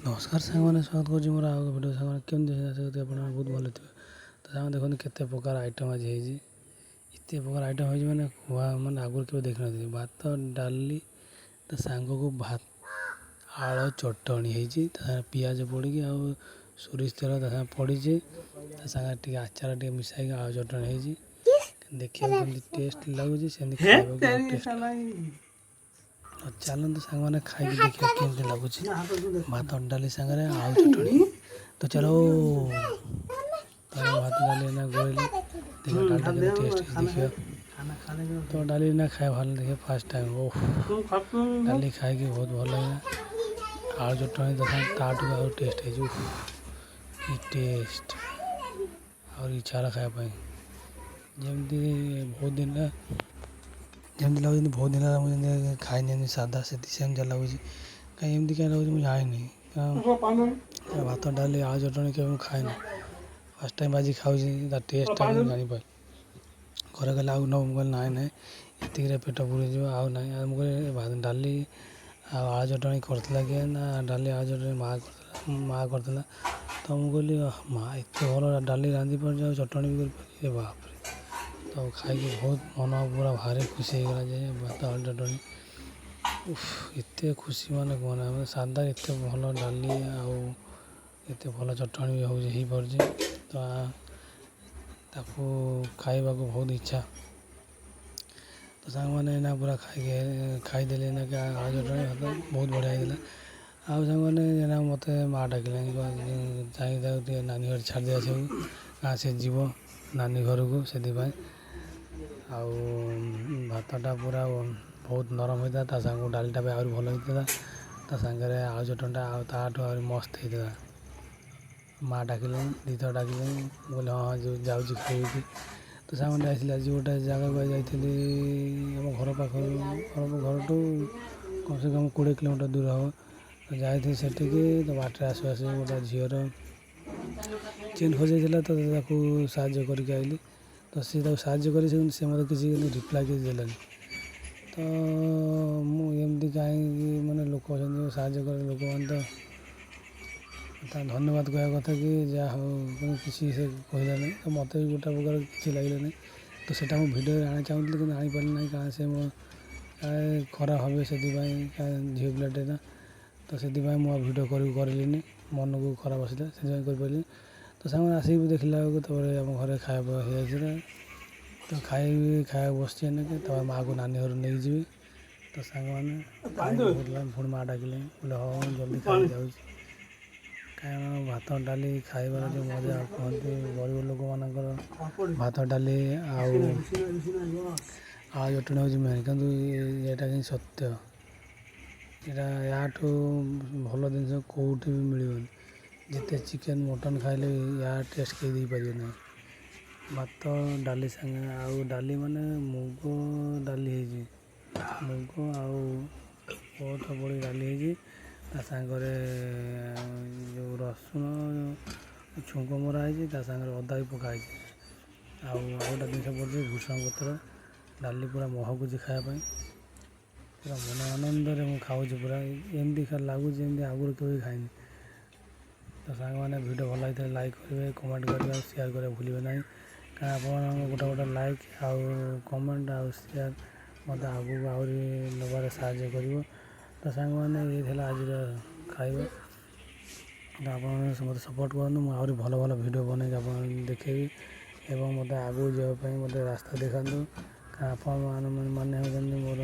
ନମସ୍କାର ସାଙ୍ଗମାନେ, ସ୍ୱାଗତ କରୁଛି ମୋର ଆଉ ଏକ ଭିଡ଼ିଓ। ସାଙ୍ଗମାନେ, କେମିତି ଅଛନ୍ତି? ଆଶା କରୁଛି ଆପଣ ବହୁତ ଭଲ ଥିବେ। ତ ସାଙ୍ଗମାନେ, ଦେଖନ୍ତୁ କେତେ ପ୍ରକାର ଆଇଟମ୍ ଆଜି ହେଇଛି। ଏତେ ପ୍ରକାର ଆଇଟମ୍ ହେଇଛି ମାନେ କୁହା ମାନେ ଆଗରୁ କେବେ ଦେଖିନଥିଲି। ଭାତ, ଡାଲି, ତା ସାଙ୍ଗକୁ ଭାତ ଆଳୁ ଚଟଣି ହେଇଛି, ତା ସାଙ୍ଗରେ ପିଆଜ ପଡ଼ିକି ଆଉ ସୋରିଷ ତେଲ ତା ସାଙ୍ଗରେ ପଡ଼ିଛି। ତା ସାଙ୍ଗରେ ଟିକେ ଆଚାର ଟିକେ ମିଶାଇକି ଆଳୁ ଚଟଣି ହେଇଛି। ଦେଖିବାକୁ ଯେମିତି ଟେଷ୍ଟ ଲାଗୁଛି, ସେମିତି ଖାଇବାକୁ ଆଉ ଟେଷ୍ଟ। ଆଉ ଚାଲନ୍ତୁ ସାଙ୍ଗମାନେ, ଖାଇକି ଦେଖିବା କେମିତି ଲାଗୁଛି ଭାତ ଡାଲି ସାଙ୍ଗରେ ଆଳୁ ଚଟଣି। ତ ଚାଲ, ତ ଭାତ ଡାଲି ଏଇନା ଗୋଳେଇଲି, ଦେଖିବା ଡାଲିଟା କେତେ ଟେଷ୍ଟ ହେଇଛି ଦେଖିବା। ତ ଡାଲି ଏଇନା ଖାଇବା ଭଲ ଦେଖିବା ଫାର୍ଷ୍ଟ ଟାଇମ୍। ଓଃ, ଡାଲି ଖାଇକି ବହୁତ ଭଲ ଲାଗିଲା। ଆଳୁ ଚଟଣି ତ ତାଠୁ ଆଉ ଟେଷ୍ଟ ହେଇଛି। ଉଫ୍, କି ଟେଷ୍ଟ! ଆହୁରି ଇଚ୍ଛା ହେଲା ଖାଇବା ପାଇଁ। ଯେମିତି ବହୁତ ଦିନ ହେଲା, ଯେମିତି ଲାଗୁଛି ବହୁତ ଦିନ ହେଲା ମୁଁ ଯେମିତି ଖାଇନି ଏମିତି ସାଧା, ସେତି ସେମିତି ଲାଗୁଛି। କାହିଁ ଏମିତି କାହିଁ ଲାଗୁଛି ମୁଁ ଜାଣିନି। କାରଣ ଭାତ, ଡାଲି, ଆଳୁ ଚଟଣି କେବେ ମୁଁ ଖାଏନି। ଫାର୍ଷ୍ଟ ଟାଇମ୍ ଆଜି ଖାଉଛି, ତା ଟେଷ୍ଟଟା ମୁଁ ଜାଣିପାରିଲି। ଘରେ କହିଲେ ଆଉ ନ, ମୁଁ କହିଲି ନାଇଁ ନାଇଁ, ଏତିକିରେ ପେଟ ପୁରିଯିବ, ଆଉ ନାଇଁ। ଆଉ ମୁଁ କହିଲି ଡାଲି ଆଉ ଆଳୁ ଚଟଣି କରିଥିଲା କିଏ? ନା ଡାଲି ଆଳୁ ଚଟଣି ମା କରିଥିଲା, ମା କରିଥିଲା। ତ ମୁଁ କହିଲି ମା ଏତେ ଭଲ ଡାଲି ରାନ୍ଧି ପାରୁଛି ଆଉ ଚଟଣି ବି କରିପାରୁଛି, ଏ ବାପରେ! ତ ଖାଇକି ବହୁତ ମନ ପୁରା ଭାରି ଖୁସି ହେଇଗଲା ଯେ ଭାତ ଆଳୁ ଚଟଣି, ଉଫ୍, ଏତେ ଖୁସି ମାନେ କୁହନା। ମାନେ ସାଧା ଏତେ ଭଲ ଡାଲି ଆଉ ଏତେ ଭଲ ଚଟଣି ବି ହେଉଛି, ହେଇପାରୁଛି, ତ ତାକୁ ଖାଇବାକୁ ବହୁତ ଇଚ୍ଛା। ତ ସାଙ୍ଗମାନେ, ଏଇନା ପୁରା ଖାଇକି ଖାଇଦେଲି ଏଇନାକେ ଆଳୁ ଚଟଣି ଭାତ, ବହୁତ ବଢ଼ିଆ ହେଇଥିଲା। ଆଉ ସାଙ୍ଗମାନେ, ଏଇନା ମୋତେ ମା' ଡାକିଲେଣି, ଯାଇକି ତାକୁ ଟିକେ ନାନୀ ଘରେ ଛାଡ଼ି ଦେଇ ଆସିବାକୁ, ସେ ଯିବ ନାନୀ ଘରକୁ ସେଥିପାଇଁ। ଆଉ ଭାତଟା ପୁରା ବହୁତ ନରମ ହେଇଥିଲା, ତା ସାଙ୍ଗକୁ ଡାଲିଟା ବି ଆହୁରି ଭଲ ହେଇଥିଲା, ତା ସାଙ୍ଗରେ ଆଳୁ ଚଟଣିଟା ଆଉ ତାଠୁ ଆହୁରି ମସ୍ତ ହେଇଥିଲା। ମା' ଡାକିଲେଣି, ଦୁଇଥର ଡାକିଲେଣି। ମୁଁ କହିଲି ହଁ ହଁ, ଯାଉଛି ଖାଇକି। ତ ସାଙ୍ଗମାନେ, ଯାଇଥିଲି ଆଜି ଗୋଟେ ଜାଗାକୁ ଯାଇଥିଲି। ଆମ ଘର ପାଖରୁ, ଘରଠୁ କମ୍ ସେ କମ୍ 20 କିଲୋମିଟର ଦୂର ହେବ। ତ ଯାଇଥିଲି ସେଠିକି। ତ ବାଟରେ ଆସୁ ଆସୁ ଗୋଟେ ଝିଅର ଚେନ୍ ହଜିଯାଇଥିଲା, ତ ତାକୁ ସାହାଯ୍ୟ କରିକି ଆଇଲି। ତ ସିଏ ତାକୁ ସାହାଯ୍ୟ କରି ସେ ମୋତେ କିଛି ରିପ୍ଲାଏ କିଛି ଦେଲାନି। ତ ମୁଁ ଏମିତି କାହିଁକି ମାନେ ଲୋକ ଅଛନ୍ତି, ସାହାଯ୍ୟ କରେ ଲୋକମାନେ, ତ ତା ଧନ୍ୟବାଦ କହିବା କଥା କି ଯାହା ହଉ, କିନ୍ତୁ କିଛି ସେ କହିଲାନି। ତ ମୋତେ ବି ଗୋଟେ ପ୍ରକାର କିଛି ଲାଗିଲାନି। ତ ସେଇଟା ମୁଁ ଭିଡ଼ିଓରେ ଆଣିବାକୁ ଚାହୁଁଥିଲି, କିନ୍ତୁ ଆଣିପାରିଲି ନାହିଁ, କାରଣ ସେ ମୋ କାଳେ ଖରାପ ଭାବିବେ ସେଥିପାଇଁ, ଝିଅ ପିଲାଟେ ନା। ତ ସେଥିପାଇଁ ମୁଁ ଆଉ ଭିଡ଼ିଓ କରିଲିନି, ମନକୁ ଖରାପ ଆସିଲା, ସେଥିପାଇଁ କରିପାରିଲିନି। ତ ସାଙ୍ଗମାନେ, ଆସିକି ଦେଖିଲା ବେଳକୁ ତାପରେ ଆମ ଘରେ ଖାଇବା ହେଇଯାଇଥିଲା। ତ ଖାଇବି, ଖାଇବାକୁ ବସିଛି ଏଇନାକେ। ତାପରେ ମାଆକୁ ନାନୀ ଘରୁ ନେଇକି ଯିବି। ତ ସାଙ୍ଗମାନେ, ଖାଇକି ବହୁତ, ପୁଣି ମା' ଡାକିଲେ, ବୋଲେ ହଁ, ଜଲ୍ଦି ଖାଇକି ଯାଉଛି। କାରଣ ଭାତ ଡାଲି ଖାଇବାର ଯେଉଁ ମଜା, କୁହନ୍ତି ଗରିବ ଲୋକମାନଙ୍କର ଭାତ ଡାଲି ଆଉ ଆଳୁ ଚଟଣି ହେଉଛି ମେନ୍। କିନ୍ତୁ ଏଇଟା ହିଁ ସତ୍ୟ, ଏଇଟା ୟାଠୁ ଭଲ ଜିନିଷ କେଉଁଠି ବି ମିଳିବନି। ଯେତେ ଚିକେନ୍ ମଟନ୍ ଖାଇଲେ ବି ୟା ଟେଷ୍ଟ କେହି ଦେଇପାରିବେ ନାହିଁ। ଭାତ ଡାଲି ସାଙ୍ଗେ, ଆଉ ଡାଲି ମାନେ ମୁଗ ଡାଲି ହେଇଛି, ମୁଗ ଆଉ କୋଳଥ ପଡ଼ି ଡାଲି ହେଇଛି। ତା ସାଙ୍ଗରେ ଯେଉଁ ରସୁଣ ଛୁଙ୍କ ମରା ହେଇଛି, ତା ସାଙ୍ଗରେ ଅଦା ବି ପକା ହେଇଛି, ଆଉ ଆଉ ଗୋଟେ ଜିନିଷ ପଡ଼ିଛି ଭୃଷଙ୍ଗ ପତ୍ର। ଡାଲି ପୁରା ମହକୁଛି ଖାଇବା ପାଇଁ, ପୁରା ମନ ଆନନ୍ଦରେ ମୁଁ ଖାଉଛି। ପୁରା ଏମିତି ଲାଗୁଛି ଯେମିତି ଆଗରୁ କେବେ ଖାଇନି। ତ ସାଙ୍ଗମାନେ, ଭିଡ଼ିଓ ଭଲ ଲାଗିଥିଲେ ଲାଇକ୍ କରିବେ, କମେଣ୍ଟ କରିବେ ଆଉ ସେୟାର କରିବା ଭୁଲିବେ ନାହିଁ। କାରଣ ଆପଣଙ୍କ ଗୋଟେ ଗୋଟେ ଲାଇକ୍ ଆଉ କମେଣ୍ଟ ଆଉ ସେୟାର ମୋତେ ଆଗକୁ ଆହୁରି ନେବାରେ ସାହାଯ୍ୟ କରିବ। ତ ସାଙ୍ଗମାନେ, ଇଏ ଥିଲା ଆଜିର ଖାଇବା। ତ ଆପଣମାନେ ମୋତେ ସପୋର୍ଟ କରନ୍ତୁ, ମୁଁ ଆହୁରି ଭଲ ଭଲ ଭିଡ଼ିଓ ବନେଇକି ଆପଣମାନଙ୍କୁ ଦେଖେଇବି ଏବଂ ମୋତେ ଆଗକୁ ଯିବା ପାଇଁ ମୋତେ ରାସ୍ତା ଦେଖାନ୍ତୁ। କାରଣ ଆପଣମାନେ ମାନେ ହେଉଛନ୍ତି ମୋର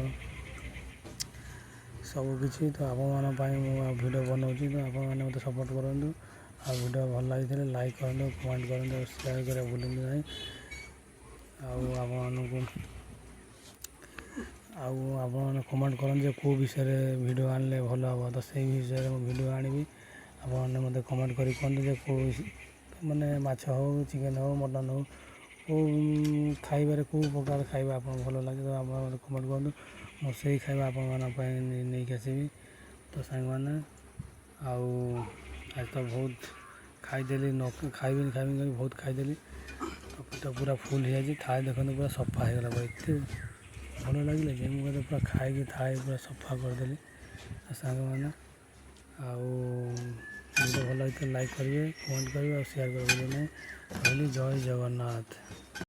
ସବୁକିଛି। ତ ଆପଣମାନଙ୍କ ପାଇଁ ମୁଁ ଭିଡ଼ିଓ ବନାଉଛି। ତ ଆପଣମାନେ ମୋତେ ସପୋର୍ଟ କରନ୍ତୁ ଆଉ ଭିଡ଼ିଓ ଭଲ ଲାଗିଥିଲେ ଲାଇକ୍ କରନ୍ତୁ, କମେଣ୍ଟ କରନ୍ତୁ ଆଉ ସେୟାର କରିବା ଭୁଲନ୍ତୁ ନାହିଁ। ଆଉ ଆପଣମାନଙ୍କୁ ଆଉ ଆପଣମାନେ କମେଣ୍ଟ କରନ୍ତୁ ଯେ କେଉଁ ବିଷୟରେ ଭିଡ଼ିଓ ଆଣିଲେ ଭଲ ହେବ, ତ ସେଇ ବିଷୟରେ ମୁଁ ଭିଡ଼ିଓ ଆଣିବି। ଆପଣମାନେ ମୋତେ କମେଣ୍ଟ କରି କୁହନ୍ତୁ ଯେ କେଉଁ ମାନେ ମାଛ ହେଉ, ଚିକେନ୍ ହେଉ, ମଟନ୍ ହେଉ, କେଉଁ ଖାଇବାରେ କେଉଁ ପ୍ରକାର ଖାଇବା ଆପଣଙ୍କୁ ଭଲ ଲାଗେ, ତ ଆପଣ ମୋତେ କମେଣ୍ଟ କରନ୍ତୁ। ମୁଁ ସେଇ ଖାଇବା ଆପଣମାନଙ୍କ ପାଇଁ ନେଇକି ଆସିବି। ତ ସାଙ୍ଗମାନେ, ଆଉ ଆଜି ତ ବହୁତ ଖାଇଦେଲି, ନ ଖାଇବିନି ଖାଇବିନି କରି ବହୁତ ଖାଇଦେଲି। ତ ପେଟ ପୁରା ଫୁଲ୍ ହେଇଯାଇଛି। ଥାଳି ଦେଖନ୍ତୁ, ପୁରା ସଫା ହେଇଗଲା। ପୁରା ଏତେ ଭଲ ଲାଗିଲା ଯେ ମୁଁ କହିଲି ପୁରା ଖାଇକି ଥାଳି ପୁରା ସଫା କରିଦେଲି। ଆଉ ସାଙ୍ଗମାନେ, ଆଉ ଭିଡ଼ିଓ ଭଲ ଲାଗିଥିଲେ ଲାଇକ୍ କରିବେ, କମେଣ୍ଟ କରିବେ ଆଉ ସେୟାର କରିବେ ନାହିଁ। ରହିଲି, ଜୟ ଜଗନ୍ନାଥ।